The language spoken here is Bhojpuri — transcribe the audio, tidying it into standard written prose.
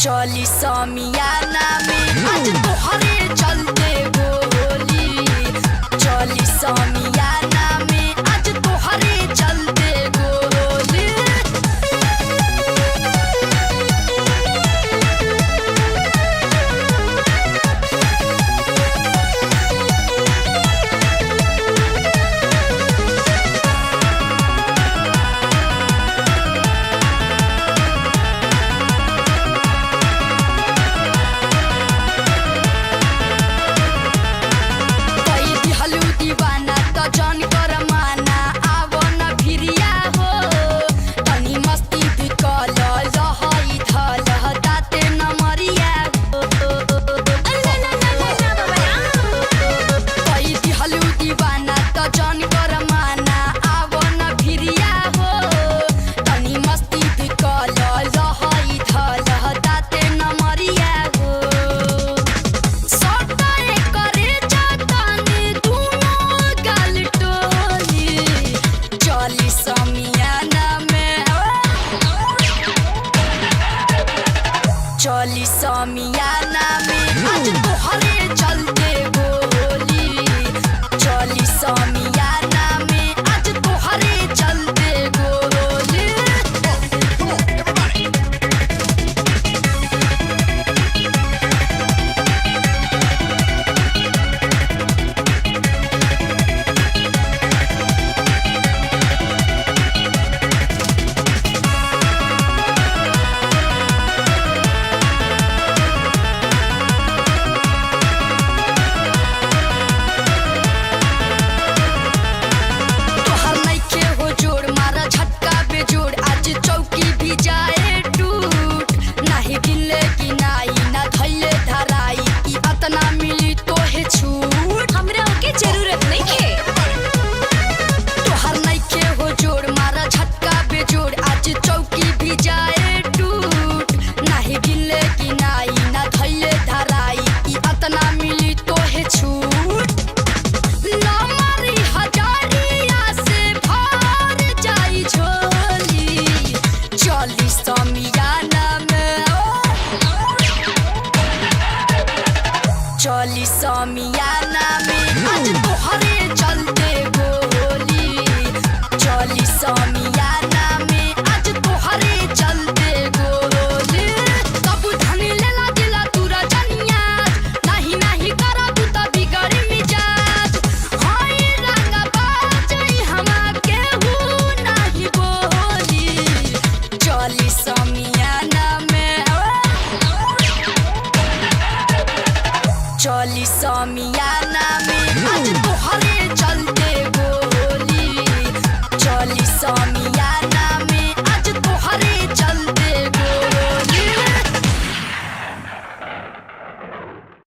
चली समियाना में आज तोहरे चलते गोली। चली समियाना में आज तोहरे चलते गोली। कई दिहलू दीवाना त जन कर माना, आव न भिरिया हो। तनी मस्ती भी कल लहई धल दाते न मरिया हो। कई दिहलू दीवाना त जन कर माना, आव न भिरिया हो। तनी मस्ती भी कल लहई धल दाते न मरिया हो। सटाए करे जातानी दुनो गाल टोली। चली समियाना में, चली समियाना में आज तोहरे चलते गोली। चली समियाना में आज तोहरे चलते गोली। तोहर नइखे हो जोड़, मारा झटका बेजोड़, आज चौकी भी जाए टूट। नाही गिनले गिनाई ना धैले धराई, ई अतना मिली तोहे छूट। हमरा ओके जरूरत नइखे। तोहर नइखे हो जोड़, मारा झटका बेजोड़, आज चौकी भी जाए टूट। नाही गिनले गिनाई ना धैले धराई, ई अतना मिली तोहे छूट। लामारी हजारिया से भर जाई झोली। चली समियाना में, चली समियाना में आज तोहरे चलते गोली। चली समियाना में आज तोहरे चलते गोली। तब धनी लेला दिला तूरा जनिया, नाही नाही करब त बिगड़ी मिजाज। हई रंगबाज हमा केहू नाही बोली। चली समियाना में, चली समियाना में आज तोहरे चलते